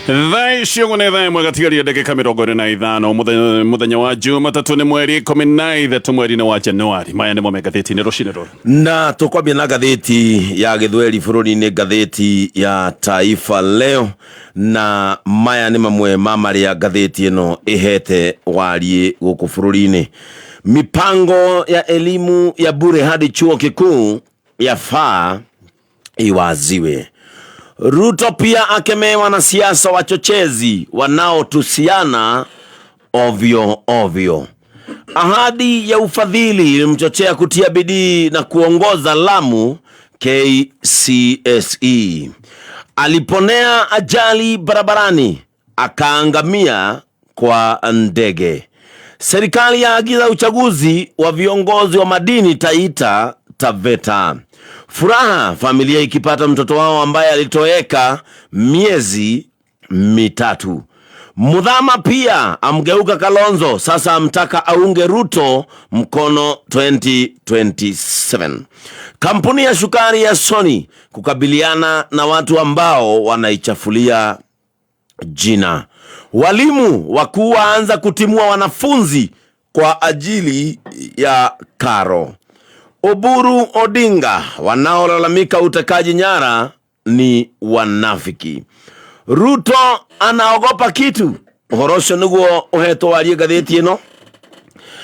Thaa ici ũguo nĩ thaa 1 gatigaria ndagĩka 45 mũthenya wa Jumatatũ nĩ mweri 13 mweri-inĩ wa Januari. Maya nĩmo me ngathĩti-inĩ rũcinĩ rũrũ. Na tũkwambia na ngathĩti ya gĩthweri bũrũri-inĩ, ngathĩti ya Taifa Leo, na maya nĩ mamwe ma marĩa ngathĩti ĩno ĩhete wariĩ gũkũ bũrũri-inĩ. Mipango ya elimu ya bure hadi chuo kikuu yafaa iwaziwe. Ruto pia akemee wanasiasa wachochezi wanaotusiana ovyo ovyo. Ahadi ya ufadhili ilimchochea kutia bidii na kuongoza Lamu KCSE. Aliponea ajali barabarani akaangamia kwa ndege. Serikali yaagiza uchaguzi wa viongozi wa madini Taita Taveta. Furaha familia ikipata mtoto wao ambaye alitoweka miezi 3. Muthama pia amgeuka Kalonzo, sasa amtaka aunge Ruto mkono 2027. Kampuni ya sukari ya Sony kukabiliana na watu ambao wanaichafulia jina. Walimu wakuu waanza kutimua wanafunzi kwa ajili ya karo. Oburu Odinga, wanaolalamika utekaji nyara ni wanafiki. Ruto anaogopa kitu. Ũhoro ũcio nĩguo ũhetwo warie ngathĩti ĩno,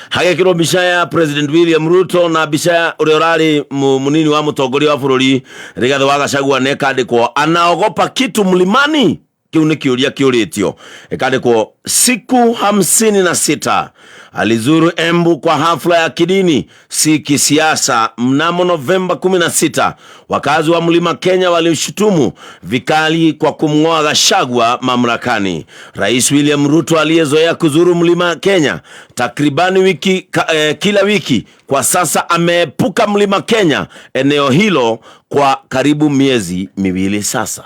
hagekĩrwo mbica ya President William Ruto na mbica ya ũrĩa ũrarĩ mũnini wa mũtongoria wa bũrũri Rigathĩ wa Gachagua, na ĩkandĩkwo "Anaogopa kitu mlimani?" Kĩu nĩ kĩũria kĩũrĩtio. Ĩkandĩkwo siku 56 alizuru Embu kwa hafla ya kidini, si kisiasa. Mnamo Novemba 16 wakazi wa Mlima Kenya walishutumu vikali kwa kumng'oa Gachagua mamlakani. Rais William Ruto aliyezoea kuzuru Mlima Kenya takribani kila wiki, kwa sasa ameepuka Mlima Kenya, eneo hilo, kwa karibu miezi 2 sasa.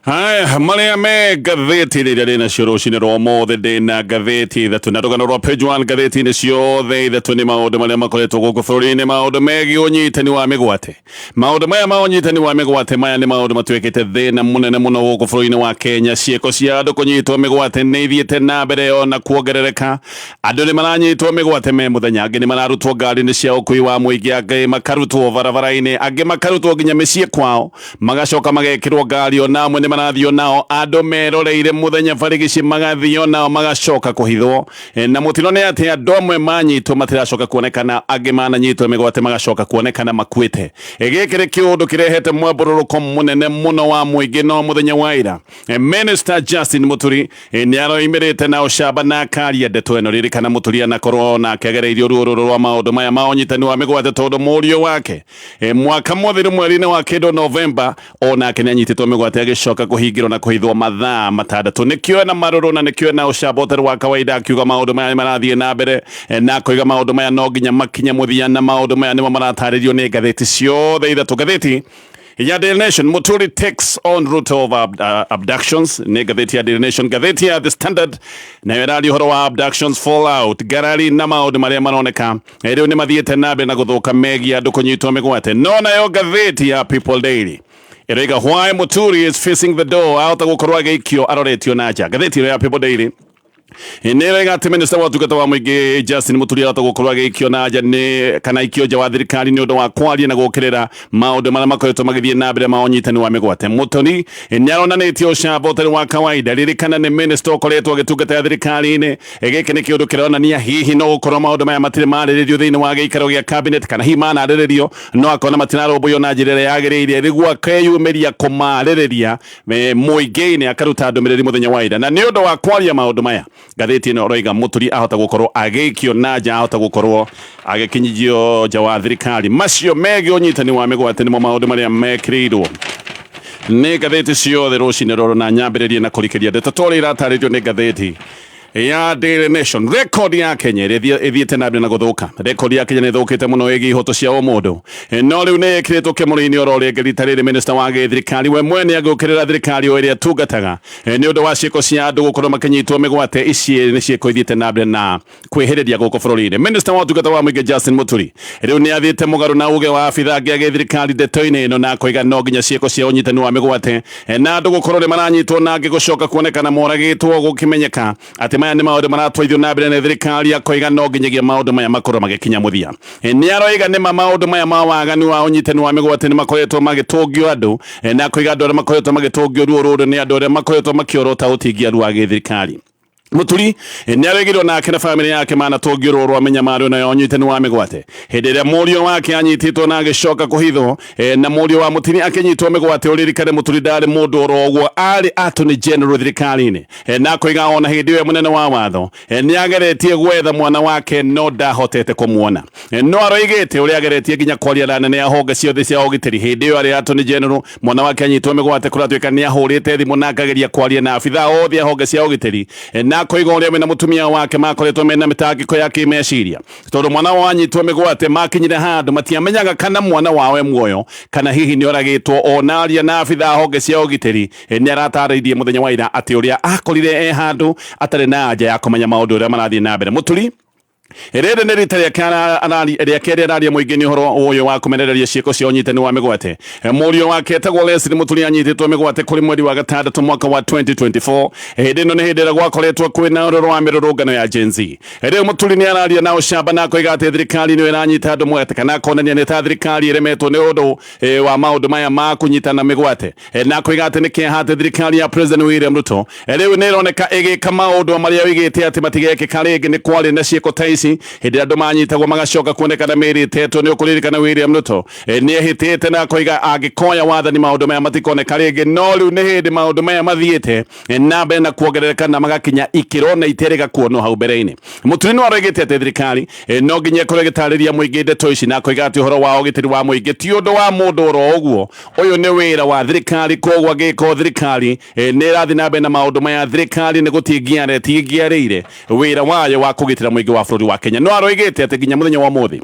Haya, marĩa me ngathĩti rĩrĩa rĩnacio rũcinĩ rwa ũmũthĩ, ndĩna ngathĩti ithatũ na rũgano rwa page 1 ngathĩti-inĩ ciothe ithatũ nĩ maũndũ marĩa makoretwo gũkũ bũrũri-inĩ, maũndũ megiĩ ũnyitani wa mĩgwate. Maũndũ maya ma ũnyitani wa mĩgwate, maya nĩ maũndũ matuĩkĩte thĩna mũnene mũno gũkũ bũrũri-inĩ wa Kenya. Ciĩko cia andũ kũnyitwo mĩgwate nĩ ithiĩte na mbere ona kuongerereka. Andũ nĩ maranyitwo mĩgwate me mũthenya, angĩ nĩ mararutwo ngari-inĩ cia ũkui wa mũingĩ, angĩ makarutwo barabara-inĩ, angĩ makarutwo nginya mĩciĩ kwao, magacoka magekĩrwo ngari, ona amwe nĩ marathio nao andũ meroreire mũthenya barigici, magathio nao magacoka kũhithwo. Na mũtino nĩ atĩ andũ amwe manyitwo matiracoka kuonekana, angĩ mananyitwo mĩgwate magacoka kuonekana makuĩte. Gĩkĩ nĩ kĩũndũ kĩrehete mwambũrũrũko mũnene mũno wa mũingĩ. No mũthenya wa ira, Minister Justin Muturi nĩ aroimĩrĩte na ũcamba na akaria ndeto ĩno. Ririkana Muturi anakorwo nake agereirio ruo rũrũ rwa maũndũ maya ma ũnyitani wa mĩgwate, tondũ mũriũ wake, mwaka mũthiru mweri-inĩ wa kĩndũ Novemba, onake nĩ anyitĩtwo mĩgwate agĩcoka kũhingĩrwo na kũhithwo mathaa 6. Nĩkĩo ena marũrũ na nĩkĩo ena ũcamba ũtarĩ wa kawaida, akiuga maũndũ maya nĩ marathiĩ na mbere, na akoiga maũndũ maya no nginya makinye mũthia, na maũndũ maya nĩmo maratarĩrio nĩ ngathĩti ciothe ithatũ. Ngathĩti ya Daily Nation, "Muturi takes on Ruto of abductions" nĩ ngathĩti ya Daily Nation. Ngathĩti ya The Standard nayo ĩraria ũhoro wa abductions fallout, ngarari na maũndũ marĩa maroneka rĩu nĩ mathiĩte na mbere na gũthũka megiĩ andũ kũnyitwo mĩgwate. No nayo ngathĩti ya People Daily ĩroiga "Why Muturi is facing the door", ahota gũkorwo agĩikio aroretio na nja. Ngathĩti ĩyo ya People Daily nĩ ĩroiga atĩ minista wa ũtungata wa mũingĩ Justin Muturi ahota gũkorwo agĩikio na nja nĩ kana aikio nja wa thirikari nĩ ũndũ wa kwaria na gũkĩrĩra maũndũ marĩa makoretwo magĩthiĩ na mbere ma ũnyitani wa mĩgwate. Muturi nĩ aronanĩtie ũcamba ũtarĩ wa kawaida. Ririkana nĩ minista ũkoretwo agĩtungata thirikari-inĩ. Gĩkĩ nĩ kĩũndũ kĩronania hihi no gũkorwo maũndũ maya matirĩ marĩrĩrio thĩinĩ wa gĩikaro gĩa cabinet, kana hihi manarĩrĩrio no akona matirarũmbũiyo na njĩra ĩrĩa yagĩrĩire, rĩguo akeyumĩria kũmarĩrĩria mũingĩ-inĩ, akaruta ndũmĩrĩri mũthenya wa ira. Na nĩ ũndũ wa kwaria maũndũ maya, ngathĩti ĩno ĩroiga Mũturi ahota gũkorwo agĩikio na nja, ahota gũkorwo agĩkinyithio nja wa thirikari. Macio megiĩ ũnyitani wa mĩgwate nĩmo maũndũ marĩa mekĩrĩirwo nĩ ngathĩti ciothe rũcinĩ rũrũ, na nyambĩrĩrie na kũrikĩria ndeto ta ũrĩa iratarĩrio nĩ ngathĩti Ya Daily Nation, record ya Kenya ĩrĩa ĩthiĩte na mbere na gũthũka. Record ya Kenya nĩ ĩthũkĩte mũno ĩgiĩ ihoto cia ũmũndũ, no rĩu nĩ ĩkĩrĩtwo kĩmũrĩ-inĩ oro rĩngĩ. Rita rĩrĩ minister wa gĩthirikari we mwene agĩũkĩrĩra thirikari o ĩrĩa atungataga nĩ ũndũ wa ciĩko cia andũ gũkorwo makĩnyitwo mĩgwate. Ici nĩ ciĩko ithiĩte na mbere na kwĩhĩrĩria gũkũ bũrũri-inĩ. Minister wa ũtungata wa mũingĩ Justin Muturi rĩu nĩ athiĩte mũgarũ na uge wa abitha angĩ a gĩthirikari ndeto-inĩ ĩno, na akoiga no nginya ciĩko cia ũnyitani wa mĩgwate na andũ gũkorwo nĩ maranyitwo na angĩ gũcoka kuonekana moragĩtwo, gũkĩmenyeka atĩ maya nĩ maũndũ maratwarithio na mbere nĩ thirikari. Akoiga no nginyagia maũndũ maya makorwo magĩkinya mũthia. Nĩ aroiga nĩma maũndũ maya ma waganu wa ũnyitani wa mĩgwate nĩ makoretwo magĩtũngio andũ, na akoiga andũ arĩa makoretwo magĩtũngio ruo rũrũ nĩ andũ arĩa makoretwo makĩorota ũtingiaru wa gĩthirikari. Muturi nĩ aregirwo nake na bamĩrĩ yake manatũngio ruo rwa mĩnyamaro ĩno ya ũnyitani wa mĩgwate hĩndĩ ĩrĩa mũriũ wake anyitĩtwo na agĩcoka kũhithwo, na mũriũ wa Mutini akĩnyitwo mĩgwate. Ũririkane Muturi ndarĩ mũndũ oro ũguo, arĩ attorney general thirikari-inĩ, na akoiga ona hĩndĩ ĩyo mũnene wa watho nĩ ageretie gwetha mwana wake no ndahotete kũmuona. No aroigĩte ũrĩa ageretie nginya kwaria na anene a honge ciothe cia ũgitĩri hĩndĩ ĩyo arĩ attorney general, mwana wake anyitwo mĩgwate. Kũratuĩka nĩ ahũrĩte thimũ na akageria kwaria na abithaa othe a honge cia ũgitĩri, na akoiga ũrĩa we na mũtumia wake makoretwo mena mĩtangĩko ya kĩmeciria tondũ mwana wao anyitwo mĩgwate. Makinyire handũ matiamenyaga kana mwana wao e muoyo kana hihi nĩ oragĩtwo. Ona aria na abithaa honge cia ũgitĩri, nĩ aratarĩirie mũthenya wa ira atĩ ũrĩa akorire e handũ atarĩ na anja ya kũmenya maũndũ ũrĩa marathiĩ na mbere. Mũturi rĩrĩ nĩ rita rĩa kerĩ araria mũingĩ-inĩ ũhoro ũyũ wa kũmenereria ciĩko cia ũnyitani wa mĩgwate. Mũriũ wake etagwo Leslie Mũturi anyitĩtwo mĩgwate kũrĩ mweri wa gatandatũ mwaka wa 2024. Hĩndĩ ĩno nĩ hĩndĩ ĩrĩa gwakoretwo kwĩna ũrũrũ wa mĩrũrũngano ya Gen Z. Rĩu Mũturi nĩ araria na ũcamba na akoiga atĩ thirikari nĩyo ĩranyita andũ mwete, kana akonania nĩ ta thirikari ĩremetwo nĩ ũndũ wa maũndũ maya ma kũnyitana mĩgwate, na akoiga atĩ nĩ kĩeha atĩ thirikari ya President William Ruto rĩu nĩ ĩroneka ĩgĩka maũndũ marĩa oigĩte atĩ matigekĩka rĩngĩ. Nĩ kwarĩ na ciĩko ta ici hĩndĩ ĩrĩa andũ manyitagwo magacoka kuonekana mĩĩrĩ ĩtetwo. Nĩ ũkũririkana William Ruto nĩ ehĩtĩte na akoiga angĩkoya wathani maũndũ maya matikoneka rĩngĩ, no rĩu nĩ hĩndĩ maũndũ maya mathiĩte na mbere na kuongerereka na magakinya ikĩro na iterĩga kuonwo hau mbere-inĩ. Mũturi nĩ aroigĩte atĩ thirikari no nginya ĩkorwo ĩgĩtarĩria mũingĩ ndeto ici, na akoiga atĩ ũhoro wa ũgitĩri wa mũingĩ ti ũndũ wa mũndũ oro ũguo, ũyũ nĩ wĩra wa thirikari. Koguo angĩkorwo thirikari nĩ ĩrathiĩ na mbere na maũndũ maya, thirikari nĩ gũtingĩarĩire wĩra wayo wa kũgitĩra mũingĩ wa bũrũri wa Kenya. No aroigĩte atĩ nginya mũthenya wa ũmũthĩ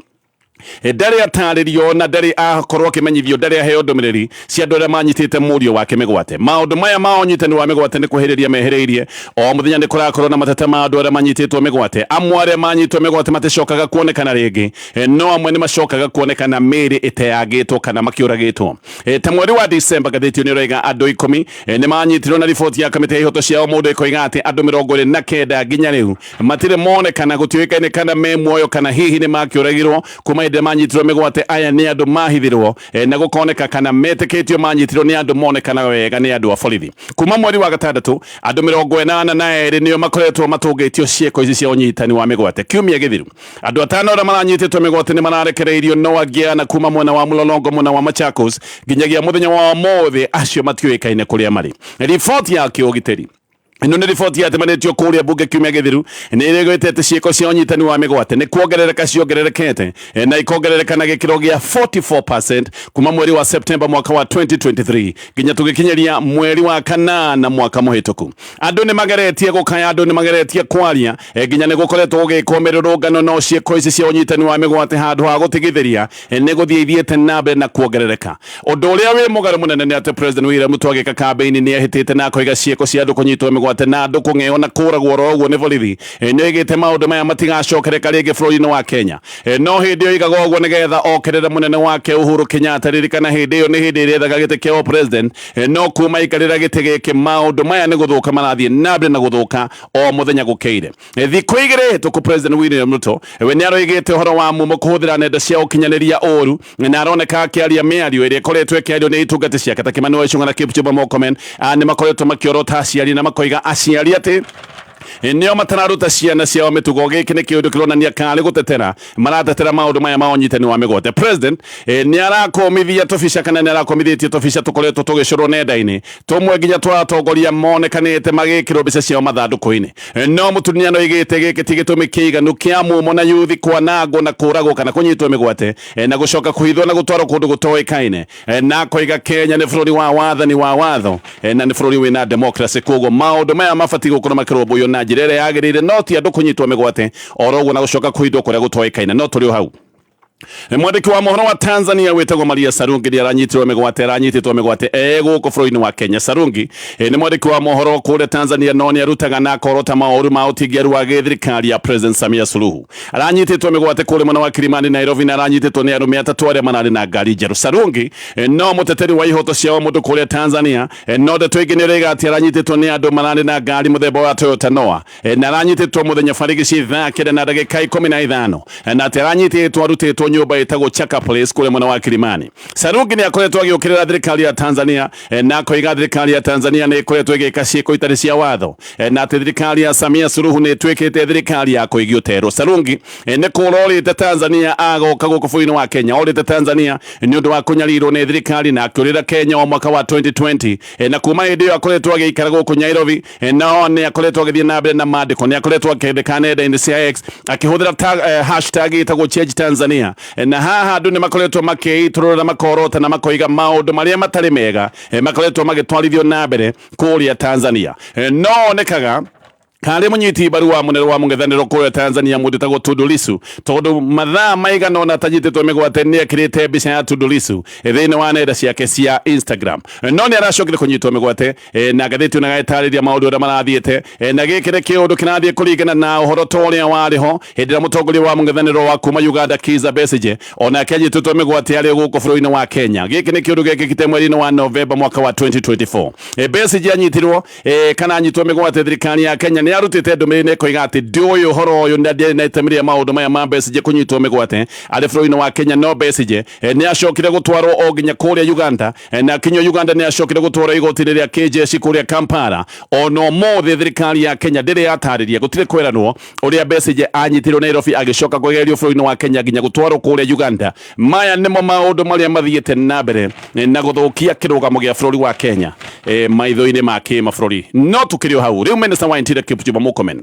ndarĩ atarĩrio na ndarĩ akorwo akĩmenyithio, ndarĩ aheo ndũmĩrĩri cia andũ arĩa manyitĩte mũriũ wake mĩgwate. Maũndũ maya ma ũnyitani wa mĩgwate nĩ kwĩhĩrĩria mehĩrĩirie. O mũthenya nĩ kũrakorwo na mateta ma andũ arĩa manyitĩtwo mĩgwate. Amwe arĩa manyitwo mĩgwate maticokaga kuonekana rĩngĩ, no amwe nĩ macokaga kuonekana mĩĩrĩ ĩteangĩtwo kana makĩũragĩtwo. Ta mweri wa Disemba, ngathĩti ĩyo nĩ ĩroiga andũ 10 nĩ manyitirwo, na riboti ya kamĩtĩ ya ihoto cia ũmũndũ ĩkoiga atĩ andũ 29 nginya rĩu matirĩ monekana, gũtiũĩkaine kana me muoyo kana hihi nĩ makĩũragirwo kuma hĩndĩ ĩrĩa manyitirwo mĩgwate. Aya nĩ andũ mahithirwo na gũkoneka kana metĩkĩtio manyitirwo nĩ andũ monekana wega nĩ andũ a borithi. Kuma mweri wa gatandatũ, andũ 82 nĩo makoretwo matũngĩtio ciĩko ici cia ũnyitani wa mĩgwate. Kiumia gĩthiru, andũ 5 arĩa maranyitĩtwo mĩgwate nĩ mararekereirio, no angĩ 4 kuma mwena wa Mlolongo, mwena wa Machakos, nginyagia mũthenya wa ũmũthĩ acio matiũĩkaine kũrĩa marĩ. Riboti ya kĩũgitĩri ĩno nĩ riboti yatemanĩtio kũrĩa mbunge kiumia gĩthiru nĩ ĩrĩgwĩte atĩ ciĩko cia ũnyitani wa mĩgwate nĩ kuongerereka ciongererekete, na ikongerereka na gĩkĩro gĩa 44% kuma mweri wa Septemba mwaka wa 2023 nginya tũgĩkinyĩria mweri wa kanana mwaka mũhĩtũku. Andũ nĩ mageretie gũkaya, andũ nĩ mageretie kwaria, nginya nĩ gũkoretwo gũgĩkwo mĩrũrũngano, no ciĩko ici cia ũnyitani wa mĩgwate handũ ha gũtigithĩria nĩ gũthiĩ ithiĩte na mbere na kuongerereka. Ũndũ ũrĩa wĩ mũgarũ mũnene nĩ atĩ President William Ruto agĩka kambĩini nĩ ehĩtĩte na akoiga ciĩko cia andũ kũnyitwo mĩgwate na andũ kũng'eo na kũragwo oro ũguo nĩ borithi nĩ oigĩte maũndũ maya matigacokereka rĩngĩ bũrũri-inĩ wa Kenya. No hĩndĩ ĩyo oigaga ũguo nĩgetha okerere mũnene wake Uhuru Kenyatta. Ririkana hĩndĩ ĩyo nĩ hĩndĩ ĩrĩa ethaga gĩtĩ kĩa president, no kuma aikarĩra gĩtĩ gĩkĩ maũndũ maya nĩ gũthũka marathiĩ na mbere na gũthũka o mũthenya gũkĩire. Thikũ 2 hĩtũku, President William Ruto we nĩ aroigĩte ũhoro wa mumo kũhũthĩra nenda cia ũkinyanĩria ũru, na aroneka akĩaria mĩario ĩrĩa ĩkoretwo ĩkĩario nĩ itungati ciake ta Kimani Ichung'wa na Kipchumba Murkomen. Nĩ makoretwo makĩorota aciari na makoiga aciari atĩ nĩo matararuta ciana ciao mĩtugo. Gĩkĩ nĩ kĩũndũ kĩronania karĩ gũtetera maratetera maũndũ maya ma ũnyitani wa mĩgwate. President nĩ arakomithia tũbica, kana nĩ arakomithĩtie tũbica tũkoretwo tũgĩcorwo nenda-inĩ, tũmwe nginya twa atongoria monekanĩte magĩkĩrwo mbica ciao mathandũkũ-inĩ. No mũtumia no igĩte gĩkĩ ti gĩtũmi kĩiganu kĩa mumo na yuthi kwanangwo na kũragwo kana kũnyitwo mĩgwate na gũcoka kũhithwo na gũtwarwo kũndũ gũtoĩkaine, na akoiga Kenya nĩ bũrũri wa wathani wa watho na nĩ bũrũri wĩna democracy, koguo maũndũ maya mabatiĩ gũkorwo makĩrũmbũiyo na na njĩra ĩrĩa yagĩrĩire, no ti andũ kũnyitwo mĩgwate oro ũguo na gũcoka kũhithwo kũrĩa gũtoĩkaine. No tũrĩ o hau, mwandĩki wa mohoro wa Tanzania wĩtagwo Maria Sarungi nĩ aranyitirwo mĩgwate, aranyitĩtwo mĩgwate e gũkũ bũrũri-inĩ wa Kenya. Sarungi nĩ mwandĩki wa mohoro kũrĩa Tanzania, no nĩ arutaga na akorota maũru ma ũtingiaru wa gĩthirikari ya President Samia Suluhu. Aranyitĩtwo mĩgwate kũrĩa mwena wa Kilimani, Nairobi, na aranyitĩtwo nĩ arũme atatũ arĩa mararĩ na ngari njerũ. Sarungi no mũteteri wa ihoto cia mũndũ kũrĩa Tanzania, no ndeto ingĩ nĩ ũraiga atĩ aranyitĩtwo nĩ andũ mararĩ na ngari mũthemba wa Toyota Noah, na aranyitĩtwo mũthenya barigici thaa 9 na ndagĩka 15, na atĩ aranyitĩtwo arutĩtwo nyũmba ĩtagwo Chaka Place kũrĩa mwena wa Kilimani. Sarungi nĩ akoretwo agĩũkĩrĩra thirikari ya Tanzania, na akoiga thirikari ya Tanzania nĩ ĩkoretwo ĩgĩka ciĩko itarĩ cia watho, na atĩ thirikari ya Samia Suluhu nĩ ĩtuĩkĩte thirikari ya kũigio terwo. Sarungi nĩ kũra orĩte Tanzania agoka gũkũ bũrũri-inĩ wa Kenya. Orĩte Tanzania nĩ ũndũ wa kũnyarirwo nĩ thirikari na akĩũrĩra Kenya o mwaka wa 2020, na kuma hĩndĩ ĩyo akoretwo agĩikara gũkũ Nairobi, no nĩ akoretwo agĩthiĩ na mbere na mandĩko. Nĩ akoretwo akĩandĩka nenda-inĩ cia X akĩhũthĩra hashtag ĩtagwo Change Tanzania, na haha andũ nĩ makoretwo makĩitũrũra, makorota na makoiga maũndũ marĩa matarĩ mega makoretwo magĩtwarithio na mbere kũrĩa Tanzania. No onekaga karĩ mũnyiti mbaru wa mũnene wa mũng'ethanĩro kũrĩa Tanzania, mũndũ tagwo Tundu Lissu, tondũ mathaa maigana ũna atanyitĩtwo mĩgwate nĩ ekĩrĩte mbica ya Tundu Lissu thĩinĩ wa nenda ciake cia Instagram. No nĩ aracokire kũnyitwo mĩgwate, na ngathĩti ona gagĩtarĩria maũndũ ũrĩa marathiĩte, na gĩkĩ nĩ kĩũndũ kĩrathiĩ kũringana na ũhoro ta ũrĩa warĩ ho hĩndĩ ĩrĩa mũtongoria wa mũng'ethanĩro wa kuma Uganda Kizza Besigye onake anyitĩtwo mĩgwate arĩ gũkũ bũrũri-inĩ wa Kenya. Gĩkĩ nĩ kĩũndũ gĩekĩkĩte mweri-inĩ wa Novemba mwaka wa 2024. Besigye anyitirwo kana anyitwo mĩgwate, thirikari ya Kenya nĩ yarutĩte ndũmĩrĩri na ĩkoiga atĩ ndĩũĩ ũhoro ũyũ na ndĩarĩ na itemi rĩa maũndũ maya ma Besigye kũnyitwo mĩgwate arĩ bũrũri-inĩ wa Kenya. No Besigye nĩ acokire gũtwarwo o nginya kũrĩa Uganda, na akinywo Uganda nĩ acokire gũtwarwo igoti-inĩ rĩa kĩjeshi kũrĩa Kampala. Ona ũmũthĩ thirikari ya Kenya ndĩrĩ yatarĩria, gũtirĩ kweranwo ũrĩa Besigye anyitirwo Nairobi agĩcoka kwegerio bũrũri-inĩ wa Kenya nginya gũtwarwo kũrĩa Uganda. Maya nĩmo maũndũ marĩa mathiĩte na mbere na gũthũkia kĩrũgamo gĩa bũrũri wa Kenya maitho-inĩ ma kĩmabũrũri. No tũkĩrĩ o hau, rĩu Minister wa Interior Kipchumba Murkomen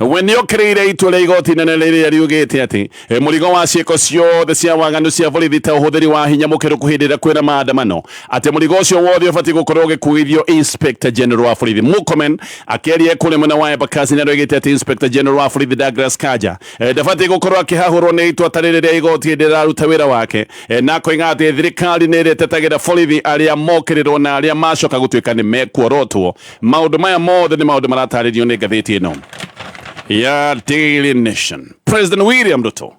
we nĩ okĩrĩire itua rĩa igoti inene rĩrĩa riugĩte atĩ mũrigo wa ciĩko ciothe cia waganu cia borithi ta ũhũthĩri wa hinya mũkĩrũku hĩndĩ ĩrĩa kwĩna maandamano, atĩ mũrigo ũcio wothe ũbatiĩ gũkorwo ũgĩkuithio Inspector General wa borithi. Murkomen akĩaria kũrĩ mwena wa Embakasi nĩ aroigĩte atĩ Inspector General wa borithi Douglas Kanja ndabatiĩ gũkorwo akĩhahũrwo nĩ itua ta rĩrĩ rĩa igoti hĩndĩ ĩrĩa araruta wĩra wake, na akoiga atĩ thirikari nĩ ĩrĩtetagĩra borithi arĩa mokĩrĩrwo na arĩa macoka gũtuĩka nĩ mekuorotwo. Maũndũ maya mothe nĩ maũndũ maratarĩrio nĩ ngathĩti ĩno ya Daily Nation. President William Ruto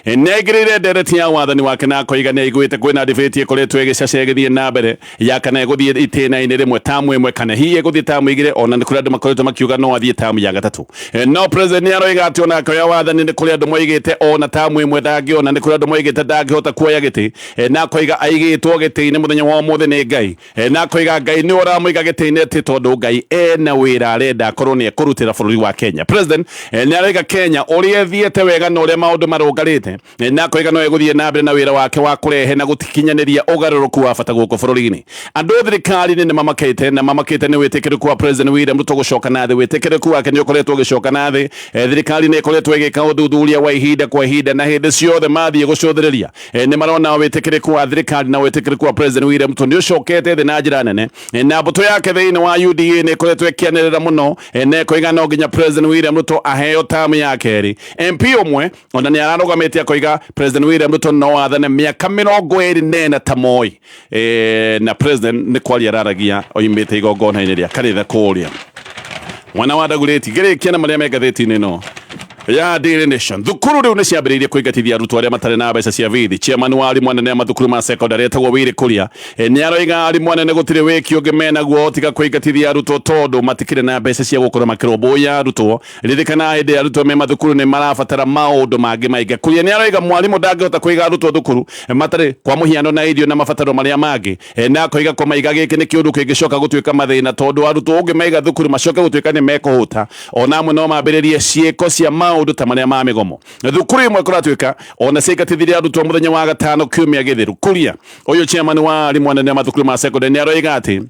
nĩ aingĩrĩire ndereti ya wathani wake na akoiga nĩ aiguĩte kwĩna debate ĩkoretwo ĩgĩcaca ĩgĩthiĩ na mbere ya kana ĩgũthiĩ itĩna-inĩ rĩmwe tamu ĩmwe kana hihi ĩgũthiĩ tamu igĩrĩ, ona nĩ kũrĩ andũ makoretwo makiuga no athiĩ tamu ya gatatũ. No president nĩ aroiga atĩ ona akĩoya wathani nĩ kũrĩ andũ moigĩte ona tamu ĩmwe ndangĩona, nĩ kũrĩ andũ moigĩte ndangĩhota kuoya gĩtĩ, na akoiga aigĩtwo gĩtĩ-inĩ mũthenya wa ũmũthĩ nĩ Ngai, na akoiga Ngai nĩ ũramũiga gĩtĩ-inĩ atĩ tondũ Ngai ena wĩra arenda akorwo nĩ ekũrutĩra bũrũri wa Kenya. President nĩ aroiga Kenya ũrĩa ĩthiĩte wega na ũrĩa maũndũ marũngarĩte, na akoiga no egũthiĩ na mbere na wĩra wake wa kũrehe na gũkinyanĩria ũgarũrũku wa bata gũkũ bũrũri-inĩ. Andũ thirikari-inĩ nĩ mamakĩte, na mamakĩte nĩ wĩtĩkĩrĩku wa President William Ruto gũcoka na thĩ. Wĩtĩkĩrĩku wake nĩ ũkoretwo ũgĩcoka na thĩ. Thirikari nĩ ĩkoretwo ĩgĩka ũthuthuria wa ihinda kwa ihinda, na hĩndĩ ciothe mathiĩ gũcũthĩrĩria nĩ marona wĩtĩkĩrĩku wa thirikari na wĩtĩkĩrĩku wa President William Ruto nĩ ũcokete thĩ na njĩra nene, na mbũtũ yake thĩinĩ wa UDA nĩ ĩkoretwo ĩkĩanĩrĩra mũno, na ĩkoiga no nginya President William Ruto aheo tamu ya kerĩ. MP ũmwe ona nĩ ararũgamĩte akoiga President William Ruto no athane mĩaka 24 ta Moi, na president nĩ kwaria araragia oimĩte igongona-inĩ rĩa kanitha kũrĩa mwana wa Dagoretti. Ngĩrĩkia na marĩa me ngathĩti-inĩ ĩno ya Daily Nation, thukuru rĩu nĩ ciambĩrĩirie kũingatithia arutwo arĩa matarĩ na mbeca cia bithi. Chairman wa arimũ anene a mathukuru ma secondary etagwo Willy Kuria nĩ aroiga arimũ anene gũtirĩ wĩki ũngĩ menaguo tiga kũingatithia arutwo tondũ matikĩrĩ na mbeca cia gũkorwo makĩrũmbũiya arutwo. Ririkana hĩndĩ ya arutwo me mathukuru nĩ marabatara maũndũ mangĩ maingĩ. Kuria nĩ aroiga mwarimũ ndangĩhota kũiga arutwo thukuru matarĩ kwa mũhiano na irio na mabataro marĩa mangĩ, na akoiga kũmaiga gĩkĩ nĩ kĩũndũ kĩngĩcoka gũtuĩka mathĩna tondũ arutwo ũngĩmaiga thukuru macoke gũtuĩka nĩ mekũhũta, ona amwe no mambĩrĩrie ciĩko cia maũndũ ta marĩa ma mĩgomo. Thukuru imwe kũratuĩka ona ciaingatithirie arutwo mũthenya wa gatano kiumia gĩthiru. Kuria ũyũ chairman wa arimũ anene a mathukuru ma secondary nĩ aroiga atĩ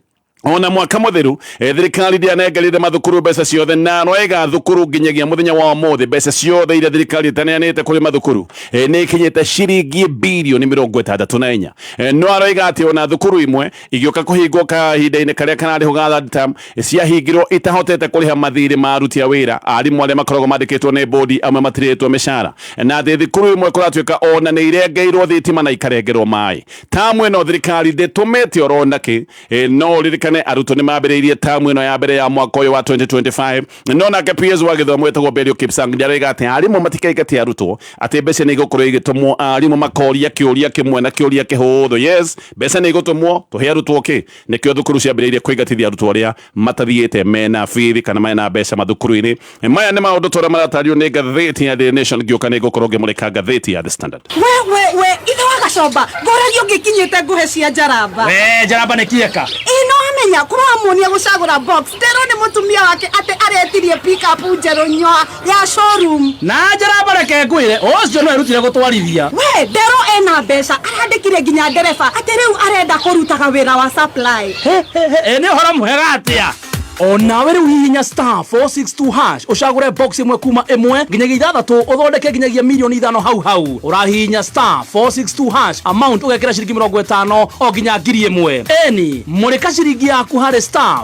Ona mwaka mũthiru, thirikari ndĩanengerire mathukuru mbeca ciothe, na roiga thukuru nginyagia mũthenya wa ũmũthĩ mbeca ciothe iria thirikari ĩtaneanĩte kũrĩ mathukuru nĩ ikinyĩte ciringi birioni 64. No aroiga atĩ ona thukuru imwe igĩũka kũhingwo kahinda-inĩ karĩa kararĩho ga third term, ciahingirwo itahotete kũrĩha mathirĩ ma aruti a wĩra. Arimũ arĩa makoragwo mandĩkĩtwo nĩ bodi amwe matirĩtwo mĩcara, na atĩ thukuru imwe kũratuĩka ona nĩ irengeirwo thitima na ikarengerwo maĩ. Tamu ĩno thirikari ndĩtũmĩte orona kĩ. No ũririkane arutwo nĩ mambĩrĩirie tamu ĩno ya mbere ya mwaka ũyũ wa 2025. No nake PS wa gĩthomo wĩtagwo Belio Kipsang nĩaroiga atĩ arimũ matikaingate arutwo, atĩ mbeca nĩ igũkorwo igĩtũmwo. Arimũ makoria kĩũria kĩmwe na kĩũria kĩhũthũ: yes, mbeca nĩ igũtũmwo, tũhe arutwo kĩ? Nĩkĩo thukuru ciambĩrĩirie kũingatithia arutwo arĩa matathiĩte mena bithi kana mena mbeca mathukuru-inĩ. Maya nĩ maũndũ tũrĩa maratario nĩ ngathĩti ya The Nation. Ngĩũka nĩ ngũkorwo ngĩmũrĩka ngathĩti ya The Standard. We we we, ithe wa Gacomba, ngũragia ũngĩkinyĩte ngũhe cia njaramba. We njaramba nĩ kieka. Ĩ no amenya kũramuonia gũcagũra box. Nderwo nĩ mũtumia wake atĩ aretirie pickup njerũ nyoa ya showroom. Na njaramba, reke ngwĩre, ũcio no erutire gũtwarithia. We nderwo ena mbeca, arandĩkire nginya ndereba atĩ rĩu arenda kũrutaga wĩra wa supply. Ĩ nĩ ũhoro mwega atĩa. Onawe rĩu hihinya *462# ũcagũre box ĩmwe kuma 1 nginyagia 6, ũthondeke nginyagia mirioni 5 hau hau. Ũrahihinya *462# amount ũgekĩra ciringi 50 o nginya 1,000. Eni mũrĩka ciringi yaku harĩ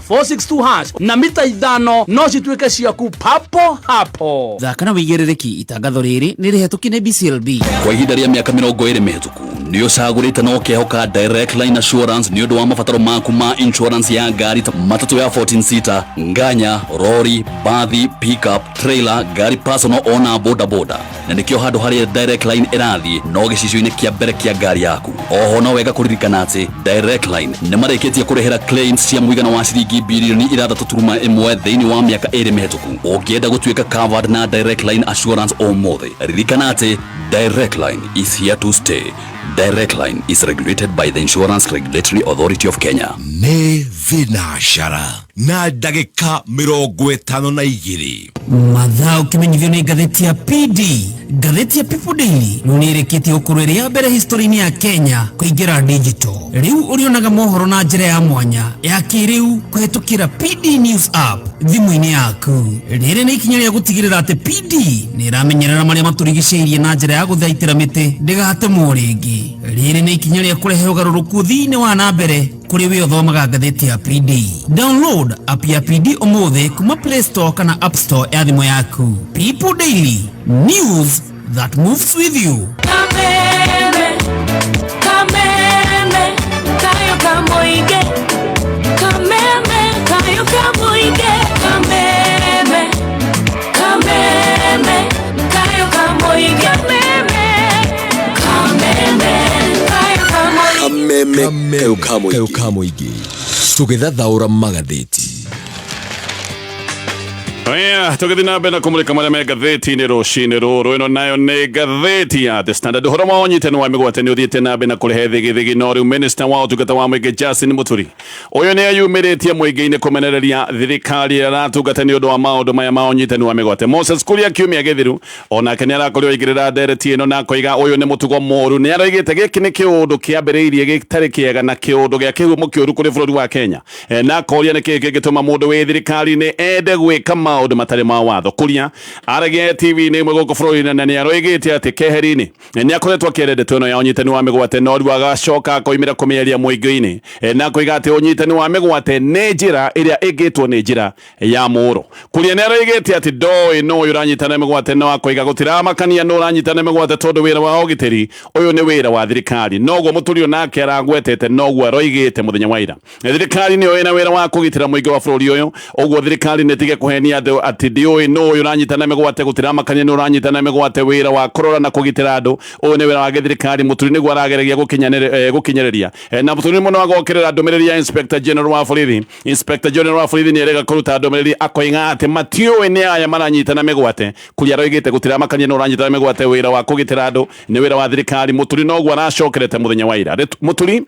*462# na mita 5 no cituĩke ciaku papo hapo. Thaka na wĩigĩrĩrĩki. Itangatho rĩrĩ nĩ rĩhetũkie nĩ BCLB. Kwa ihinda rĩa mĩaka 20 mĩhĩtũku, nĩ ũcagũrĩte na ũkehoka Direct Line Assurance nĩ ũndũ wa mabataro maku ma insurance ya ngari ta matatũ ya 14 seater, nganya, rori, bathi, pickup, trailer, ngari personal ona boda boda. Na nĩkĩo handũ harĩa Direct Line ĩrathiĩ no gĩcicio-inĩ kĩa mbere kĩa ngari yaku. Oho no wega kũririkana atĩ Direct Line nĩ marĩkĩtie kũrĩhĩra claims cia mũigana wa ciringi birioni 6.1 thĩinĩ wa mĩaka 2 mĩhĩtũku. Ũngĩenda gũtuĩka covered na Direct Line Assurance ũmũthĩ, ririkana atĩ Direct Line is here to stay. Direct Line is regulated by the Insurance Regulatory Authority of Kenya. Nĩ thinacara na ndagĩka 52. Mathaa ũkĩmenyithio nĩ ngathĩti ya PD. Ngathĩti ya People Daily rĩu nĩ ĩrĩkĩtie gũkorwo ĩrĩ ya mbere history-inĩ ya Kenya kũingĩra digital. Rĩu ũrĩonaga mohoro na njĩra ya mwanya ya kĩrĩu kũhetũkĩra PD News app thimũ-inĩ yaku. Rĩrĩ nĩ ikinya rĩa gũtigĩrĩra atĩ PD nĩ ĩramenyerera marĩa matũrigicĩirie na njĩra ya gũthaitĩra mĩtĩ ndĩgatemwo rĩngĩ. Rĩrĩ nĩ ikinya rĩa kũrehe ũgarũrũku thĩinĩ wa na mbere kũrĩ we ũthomaga ngathĩti ya PD. Download app ya PD ũmũthĩ kuma Play Store kana App Store ya thimũ yaku. People Daily, news that moves with you. Kameme, kameme, kayo kamoige. Kameme, kayo kamoige. Kameme, kameme, kayo kamoige. Kameme, kameme, kayo kamoige. Kameme kayo ka mũingĩ, tũgĩthathaũra magathĩti. Aya, tũgĩthiĩ na mbere na kũmũrĩka marĩa me ngathĩti-inĩ rũcinĩ rũrũ. Ĩno nayo nĩ ngathĩti ya The Standard. Ũhoro wa ũnyitani wa mĩgwate nĩ ũthiĩte na mbere na kũrehe thigithigi, no rĩu minister wa ũtungata wa mũingĩ Justin Muturi ũyũ nĩ eyumĩrĩtie mũingĩ-inĩ kũmenereria thirikari ĩrĩa aratungata nĩ ũndũ wa maũndũ maya ma ũnyitani wa mĩgwate. Moses Kuria kiumia gĩthiru onake nĩ arakorirwo aigĩrĩra ndereti ĩno na akoiga ũyũ nĩ mũtugo mũru. Nĩ aroigĩte gĩkĩ nĩ kĩũndũ kĩambĩrĩirie gĩtarĩ kĩega na kĩũndũ gĩa kĩhumo kĩũru kũrĩ bũrũri wa Kenya. Na akoria nĩ kĩĩ kĩngĩtũma mũndũ wĩ thirikari-inĩ ende gwĩka maũndũ matarĩ ma watho. Kuria aragia TV-inĩ ĩmwe gũkũ bũrũri-inĩ na nĩ aroigĩte atĩ keheri-inĩ nĩ akoretwo akĩaria ndeto ĩno ya ũnyitani wa mĩgwate, no rĩu agacoka akoimĩra kũmĩaria mũingĩ-inĩ, na akoiga atĩ ũnyitani wa mĩgwate nĩ njĩra ĩrĩa ĩngĩtwo nĩ njĩra ya mũro. Kuria nĩ aroigĩte atĩ ndoĩ nũ ũyũ ũranyitana mĩgwate, no akoiga gũtiramakania nũ ũranyitana mĩgwate tondũ wĩra wa ũgitĩri ũyũ nĩ wĩra wa thirikari. Noguo Mũturi onake aragwetete, noguo aroigĩte mũthenya wa ira, thirikari nĩyo ĩna wĩra wa kũgitĩra mũingĩ wa bũrũri ũyũ. Ũguo thirikari nĩ ĩtige kũhenia andũ atĩ ndiũĩ nũ ũyũ ũranyitana mĩgwate, gũtiramakania nũ ũranyitana mĩgwate. Wĩra wa kũrora na kũgitĩra andũ ũyũ nĩ wĩra wa gĩthirikari. Mũturi nĩguo arageragia gũkinyĩrĩria. Na Mũturi mũno agokĩrĩra ndũmĩrĩri ya Inspector General wa borithi. Inspector General wa borithi nĩ erĩga kũruta ndũmĩrĩri akoiga atĩ matiũĩ nĩ aya maranyitana mĩgwate. Kuria aroigĩte gũtiramakania nũ ũranyitana mĩgwate, wĩra wa kũgitĩra andũ nĩ wĩra wa thirikari. Mũturi noguo aracokerete mũthenya wa ira. Mũturi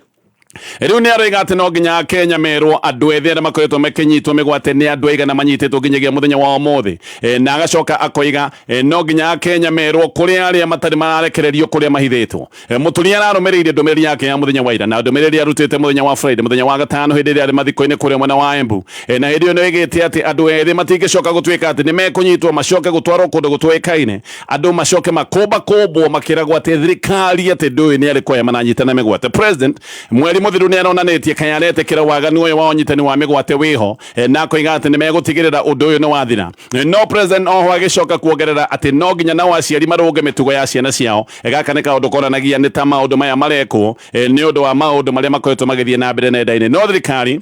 Rĩu nĩ aroiga atĩ no nginya Kenya merwo andũ ethĩ arĩa makoretwo makĩnyitwo mĩgwate nĩ andũ aigana manyitĩtwo nginyagia mũthenya wa ũmũthĩ. Na agacoka akoiga no nginya Kenya merwo kũrĩa arĩa matarĩ mararekererio kũrĩa mahithĩtwo. Mũturi ararũmĩrĩire ndũmĩrĩri yake ya mũthenya wa ira na ndũmĩrĩri arutĩte mũthenya wa Friday, mũthenya wa gatano, hĩndĩ ĩrĩa arĩ mathiko-inĩ kũrĩa mwena wa Embu. Na hĩndĩ ĩyo nĩ oigĩte atĩ andũ ethĩ matingĩcoka gũtuĩka atĩ nĩ mekũnyitwo macoke gũtwarwo kũndũ gũtoĩkaine, andũ macoke makũmbakũmbwo makĩragwo atĩ thirikari atĩ ndũĩ nĩ arĩkũ aya maranyitana mĩgwate. President mweri mũthiru nĩ aronanĩtie kaĩ aretĩkĩra waganu ũyũ wa ũnyitani wa mĩgwate wĩho, na akoiga atĩ nĩ megũtigĩrĩra ũndũ ũyũ nĩ wathira. No president oho agĩcoka kuongerera atĩ no nginya nao aciari marũnge mĩtugo ya ciana ciao. Gaka nĩ kaũndũ konanagia nĩ ta maũndũ maya marekwo nĩ ũndũ wa maũndũ marĩa makoretwo magĩthiĩ na mbere nenda-inĩ. No thirikari,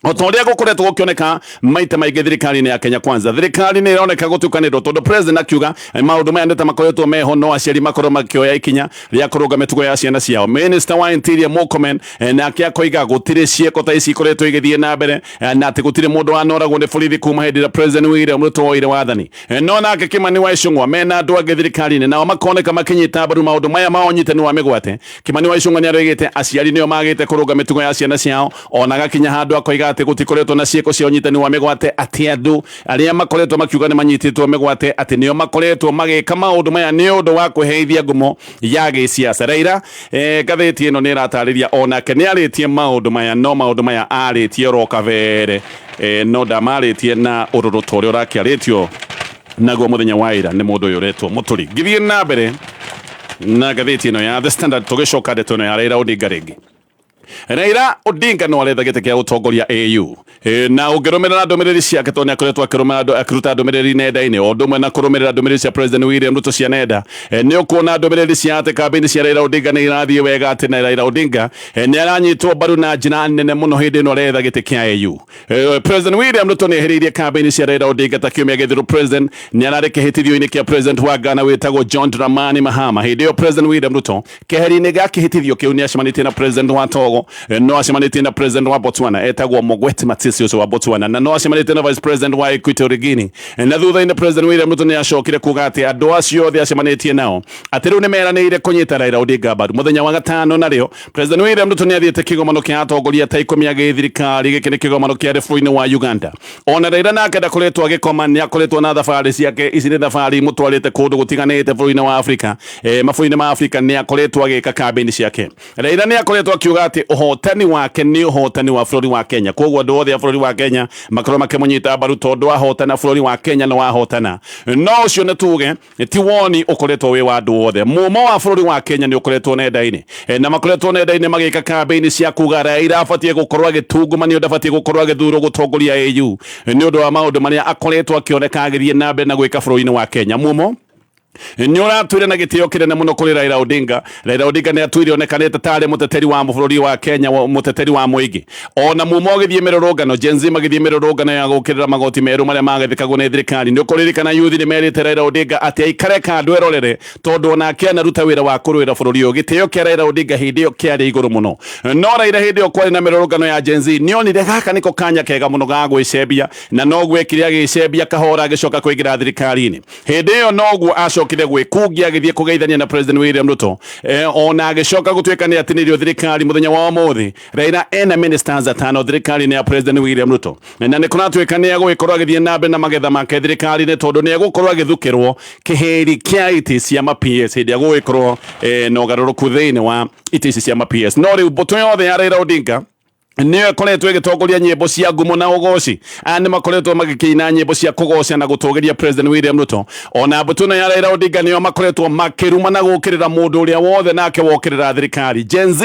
o ta ũrĩa gũkoretwo gũkĩoneka maita maingĩ thirikari-inĩ ya Kenya Kwanza, thirikari nĩ ĩroneka gũtukanĩrwo, tondũ president akiuga maũndũ maya nĩ ta makoretwo meho, no aciari makorwo makĩoya ikinya rĩa kũrũnga mĩtugo ya ciana ciao. Minister wa Interior Murkomen nake akoiga gũtirĩ ciĩko ta ici ikoretwo igĩthiĩ na mbere, na atĩ gũtirĩ mũndũ wanoragwo nĩ borithi kuma hĩndĩ ĩrĩa President William Ruto oire wathani. No nake Kimani wa Ichung'wa mena andũ angĩ thirikari-inĩ nao makoneka makĩnyita mbaru maũndũ maya ma ũnyitani wa mĩgwate. Kimani wa Ichung'wa nĩ aroigĩte aciari nĩo magĩte kũrũnga mĩtugo ya ciana ciao, ona agakinya handũ akoiga atĩ gũtikoretwo na ciĩko cia ũnyitani wa mĩgwate, atĩ andũ arĩa makoretwo makiuga nĩ manyitĩtwo mĩgwate atĩ nĩo makoretwo magĩka maũndũ maya nĩ ũndũ wa kwĩheithia ngumo ya gĩsiasa. Raila, ngathĩti ĩno nĩ ĩratarĩria onake nĩ arĩtie maũndũ maya, no maũndũ maya arĩtie oro kabere, no ndamarĩtie na ũrũrũ ta ũrĩa ũrakĩarĩtio naguo mũthenya wa ira nĩ mũndũ ũyũ ũretwo Mũturi. Ngĩthiĩ na mbere na ngathĩti ĩno ya The Standard, tũgĩcoka ndeto ĩno ya Raila Odinga rĩngĩ. Raila Odinga no aretha gĩtĩ kĩa gũtongoria AU. Na ũngĩrũmĩrĩra ndũmĩrĩri ciake, tondũ nĩ akoretwo akĩruta ndũmĩrĩri nenda-inĩ, o ũndũ ũmwe na kũrũmĩrĩra ndũmĩrĩri cia President William Ruto cia nenda, nĩ ũkuona ndũmĩrĩri cia atĩ kambĩini cia Raila Odinga nĩ irathiĩ wega, atĩ na Raila Odinga nĩ aranyitwo mbaru na njĩra nene mũno hĩndĩ ĩno aretha gĩtĩ kĩa AU. President William Ruto nĩ ehereirie kambĩini cia Raila Odinga ta kiumia gĩthiru. President nĩ ararĩ kĩhĩtithio-inĩ kĩa President wa Ghana wĩtagwo John Dramani Mahama. Hĩndĩ ĩyo President William Ruto keheri-inĩ ga kĩhĩtithio kĩu nĩ acemanĩtie na President wa Togo, no acemanĩtie na President wa Botswana etagwo Mokgweetsi Masisi ũcio wa Botswana, na no acemanĩtie na Vice President wa Equatorial Guinea. Na thutha-inĩ President William Ruto nĩ acokire kuga atĩ andũ acio othe acemanĩtie nao atĩ rĩu nĩ meranĩire kũnyita Raila Odinga mbaru. Mũthenya wa gatano narĩo President William Ruto nĩ athiĩte kĩgomano kĩa atongoria ta 10 a gĩthirikari. Gĩkĩ nĩ kĩgomano kĩarĩ bũrũri-inĩ wa Uganda. Ona Raila nake ndakoretwo agĩkoma, nĩ akoretwo na thabarĩ ciake. Ici nĩ thabarĩ imũtwarĩte kũndũ gũtiganĩte bũrũri-inĩ wa Afrika. Mabũrũri-inĩ ma Afrika nĩ akoretwo agĩka kambĩini ciake. Raila nĩ akoretwo akiuga atĩ ũhotani wake nĩ ũhotani wa bũrũri wa Kenya, koguo andũ othe a bũrũri wa Kenya makorwo makĩmũnyita mbaru, tondũ ahotana bũrũri wa Kenya nĩ wahotana. No ũcio nĩ tuge ti woni ũkoretwo wĩ wa andũ othe. Mumo wa bũrũri wa Kenya nĩ ũkoretwo nenda-inĩ, na makoretwo nenda-inĩ magĩka kambĩini cia kuga Raila abatiĩ gũkorwo agĩtungumanio, ndabatiĩ gũkorwo agĩthurwo gũtongoria AU nĩ ũndũ wa maũndũ marĩa akoretwo akĩoneka agĩthiĩ na mbere na gwĩka bũrũri-inĩ wa Kenya. Mumo nĩ ũratwĩre na gĩtĩo kĩnene mũno kũrĩ Raila Odinga. Raila Odinga nĩ atwĩre onekanĩte tarĩ mũteteri wa bũrũri wa Kenya, mũteteri wa mũingĩ. Ona mumo ũgĩthiĩ mĩrũrũngano, Gen Z magĩthiĩ mĩrũrũngano ya gũkĩrĩra magoti merũ marĩa magathĩkagwo nĩ thirikari, nĩ ũkũririkana yuthi nĩ merĩte Raila Odinga atĩ aikare kando erorere, tondũ onake anaruta wĩra wa kũrũĩra bũrũri ũyũ. Gĩtĩo kĩa Raila Odinga hĩndĩ ĩyo kĩarĩ igũrũ mũno. No Raila hĩndĩ ĩyo kwarĩ na mĩrũrũngano ya Gen Z nĩonire gaka nĩko kanya kega mũno ga gwĩcembia, na noguo ekire, agĩcembia kahora agĩcoka kũingĩra thirikari-inĩ. Hĩndĩ ĩyo noguo acokire gwĩkungia agĩthiĩ kũgeithania na President William Ruto, ona agĩcoka gũtuĩka nĩ atinĩrio thirikari. Mũthenya wa ũmũthĩ Raila ena ministers atano thirikari-inĩ ya President William Ruto, na nĩ kũratuĩka nĩ egũgĩkorwo agĩthiĩ na mbere na magetha make thirikari-inĩ, tondũ nĩ egũkorwo agĩthukĩrwo kĩhĩri kĩa itĩ cia ma PS hĩndĩ ĩrĩa gũgũgĩkorwo na ũgarũrũku thĩinĩ wa itĩ ici cia ma PS. No rĩu mbũtũ yothe ya Raila Odinga nĩyo ĩkoretwo ĩgĩtongoria nyĩmbo cia ngumo na ũgoci. Aya nĩ makoretwo magĩkĩina nyĩmbo cia kũgoca na gũtũgĩria President William Ruto. Ona mbũtũ ĩno ya Raila Odinga nĩyo makoretwo makĩruma na gũkĩrĩra mũndũ ũrĩa wothe nake wokĩrĩra thirikari. Gen Z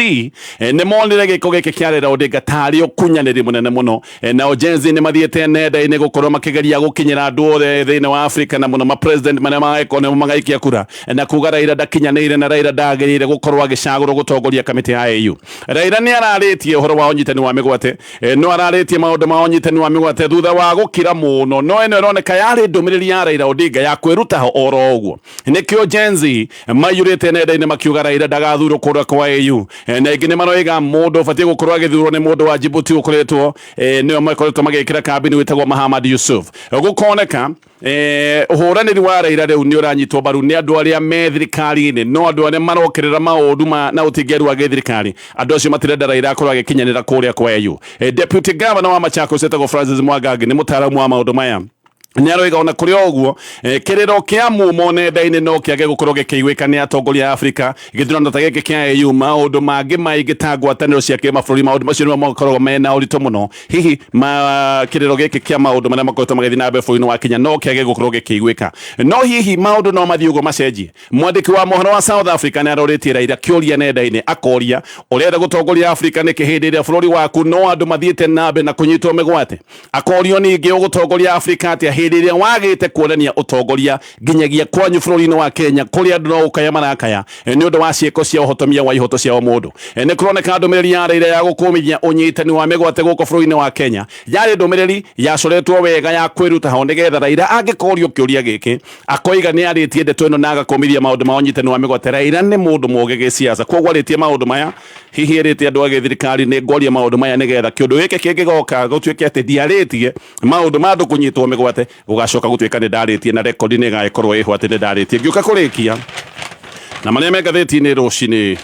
nĩ monire gĩko gĩkĩ kĩa Raila Odinga tarĩ ũkunyanĩri mũnene mũno. Nao Gen Z nĩ mathiĩte nenda-inĩ gũkorwo makĩgeria gũkinyĩra andũ othe thĩinĩ wa Afrika, na mũno ma president marĩa magagĩkorwo nĩmo magaikia kura, na kuga Raila ndakinyanĩire na Raila ndagĩrĩire gũkorwo agĩcagũrwo gũtongoria kamĩtĩ ya AU. Raila nĩ ararĩtie ũhoro wa ũnyitani wa mĩgwate, no ararĩtie maũndũ ma ũnyitani wa mĩgwate thutha wa gũkira mũno, no ĩno ĩroneka yarĩ ndũmĩrĩri ya Raila Odinga ya kwĩruta ho oro ũguo. Nĩkĩo Gen Z maiyũrĩte nenda-inĩ makiuga Raila ndagathurwo kũrĩa kwa AU. Na aingĩ nĩ maroiga mũndũ ũbatiĩ gũkorwo agĩthurwo nĩ mũndũ wa Djibouti ũkoretwo, nĩo makoretwo magĩkĩra kambĩini wĩtagwo Mahamad Yusuf. Gũkoneka Ũhũranĩri wa Raila rĩu nĩ ũranyitwo mbaru nĩ andũ arĩa me thirikari-inĩ, no andũ arĩa marokerera maũndũ ma na ũtingeru wa gĩthirikari, andũ acio matirenda Raila akorwo agĩkinyanĩra kũrĩa kwa AU. Deputy Governor wa Machakos etagwo Francis Mwangangi nĩ mũtaaramu wa maũndũ maya, nĩ aroiga ona kũrĩ o ũguo, kĩrĩro kĩa mumo nenda-inĩ no kĩage gũkorwo gĩkĩiguĩka nĩ atongoria a Afrika. Gĩthurano ta gĩkĩ kĩa AU, maũndũ mangĩ maingĩ ta ngwatanĩro cia kĩmabũrũri, maũndũ macio nĩmo makoragwo mena ũritũ mũno. Hihi ma kĩrĩro gĩkĩ kĩa maũndũ marĩa makoretwo magĩthiĩ na mbere bũrũri-inĩ wa Kenya no kĩage gũkorwo gĩkĩiguĩka, no hihi maũndũ no mathiĩ ũguo macenjie? Mwandĩki wa mohoro wa South Africa nĩ arorĩtie Raila kĩũria nenda-inĩ, akoria, ũrenda gũtongoria Afrika nĩkĩ hĩndĩ ĩrĩa bũrũri waku no andũ mathiĩte na mbere na kũnyitwo mĩgwate? Akorio ningĩ, ũgũtongoria Afrika atĩa hĩndĩ ĩrĩa wagĩte kuonania ũtongoria nginyagia kwanyu bũrũri-inĩ wa Kenya, kũrĩa andũ no gũkaya marakaya nĩ ũndũ wa ciĩko cia ũhotomia wa ihoto cia o mũndũ? Nĩ kũroneka ndũmĩrĩri ya Raila ya gũkũmithia ũnyitani wa mĩgwate gũkũ bũrũri-inĩ wa Kenya yarĩ ndũmĩrĩri yacoretwo wega ya kwĩruta ho, nĩgetha Raila angĩkorio kĩũria gĩkĩ akoiga nĩ arĩtie ndeto ĩno na agakũmithia maũndũ ma ũnyitani wa mĩgwate. Raila nĩ mũndũ mũũgĩ gĩsiasa, koguo arĩtie maũndũ maya hihi ĩrĩte andũ a gĩthirikari nĩ ngwaria maũndũ maya nĩgetha kĩũndũ gĩkĩ kĩngĩgoka gũtuĩke atĩ ndiarĩtie maũndũ ma andũ kũnyitwo mĩgwate, gũgacoka gũtuĩka nĩ ndarĩtie na rekondi nĩ ĩgagĩkorwo ĩho atĩ nĩ ndarĩtie. Ngĩũka kũrĩkia na marĩa me ngathĩti-inĩ rũcinĩ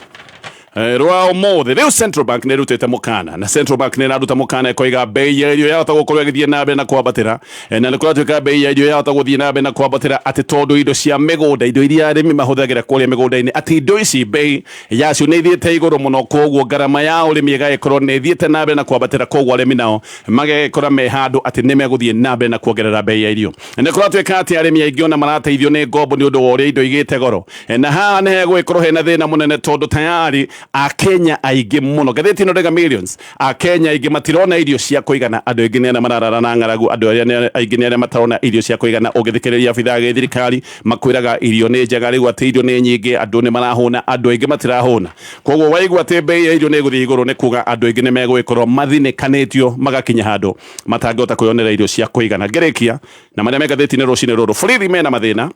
rwa ũmũthĩ, rĩu Central Bank nĩ ĩrutĩte mũkana, na Central Bank nĩ ĩraruta mũkana ĩkoiga bei ya irio yahota gũkorwo ĩgĩthiĩ na mbere na kwambatĩra. Na nĩ kũratuĩka bei ya irio yahota gũthiĩ na mbere na kwambatĩra atĩ tondũ indo cia mĩgũnda, indo iria arĩmi mahũthagĩra kũrĩa mĩgũnda-inĩ, atĩ indo ici bei yacio nĩ ithiĩte igũrũ mũno, koguo ngarama ya ũrĩmi ĩgagĩkorwo nĩ ĩthiĩte na mbere na kwambatĩra, koguo arĩmi nao magagĩkora me handũ atĩ nĩ megũthiĩ na mbere na kuongerera bei ya irio. Nĩ kũratuĩka atĩ arĩmi aingĩ ona marateithio nĩ ngombo nĩ ũndũ wa ũrĩa indo igĩte goro. Na haha nĩ hegũgĩkorwo hena thĩna mũnene tondũ tayari Akenya aingĩ mũno, ngathĩti ĩno ndĩga millions, Akenya aingĩ matirona irio cia kũigana. Andũ aingĩ nĩ arĩa mararara na ng'aragu, andũ arĩa aingĩ nĩ arĩa matarona irio cia kũigana. Ũngĩthikĩrĩria abithaa gĩthirikari makwĩraga irio nĩ njega, rĩu atĩ irio nĩ nyingĩ, andũ nĩ marahũna, andũ aingĩ matirahũna. Koguo waigua atĩ bei ya irio nĩ ĩgũthiĩ igũrũ, nĩ kuga andũ aingĩ nĩ megũgĩkorwo mathinĩkanĩtio magakinya handũ matangĩhota kwĩyonera irio cia kũigana. Ngĩrĩkia na marĩa me ngathĩti-inĩ rũcinĩ rũrũ, borithi mena mathĩna.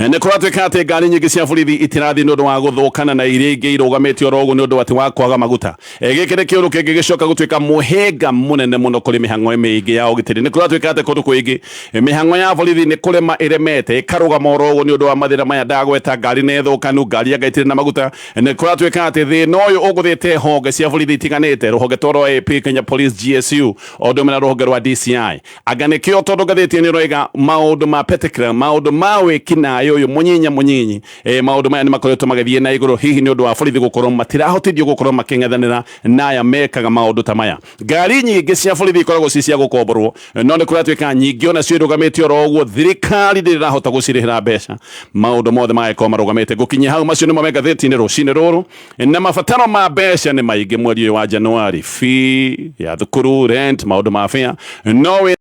Nĩ kũratuĩka atĩ ngari nyingĩ cia borithi itirathiĩ nĩ ũndũ wa gũthũkana, na iria ingĩ irũgamĩtio oro ũguo nĩ ũndũ atĩ wa kwaga maguta. Gĩkĩ nĩ kĩũndũ kĩngĩ gĩcoka gũtuĩka mũhĩnga mũnene mũno kũrĩ mĩhang'o mĩingĩ ya ũgitĩri. Nĩ kũratuĩka atĩ kũndũ kũingĩ mĩhang'o ya borithi nĩ kũrema ĩremete, ĩkarũgama oro ũguo nĩ ũndũ wa mathĩna maya ndagweta, ngari nĩ thũkanu, ngari anga itirĩ na maguta. Nĩ kũratuĩka atĩ thĩna ũyũ ũgũthĩte honge cia borithi itiganĩte, rũhonge ta rwa AP, Kenya Police, GSU, o ũndũ ũmwe na rũhonge rwa DCI. Anga nĩkĩo tondũ ngathĩti nĩ ĩroiga maũndũ ma petty crime, maũndũ ma wĩkinaĩ ũyũ mũnyinya mũnyinyi, maũndũ maya nĩ makoretwo magĩthiĩ na igũrũ, hihi nĩ ũndũ wa borithi gũkorwo matirahotithio gũkorwo makĩng'ethanĩra na aya mekaga maũndũ ta maya. Ngari nyingĩ cia borithi ikoragwo ci cia gũkomborwo, no nĩ kũratuĩka nyingĩ onacio irũgamĩtio oro ũguo, thirikari ndĩrĩ ĩrahota gũcirĩhĩra mbeca, maũndũ mothe magagĩkorwo marũgamĩte. Ngũkinyia hau, macio nĩmo me ngathĩti-inĩ rũcinĩ rũrũ, na mabataro ma mbeca nĩ maingĩ mweri ũyũ wa Januari, fee ya thukuru, rent, maũndũ ma fare no wĩ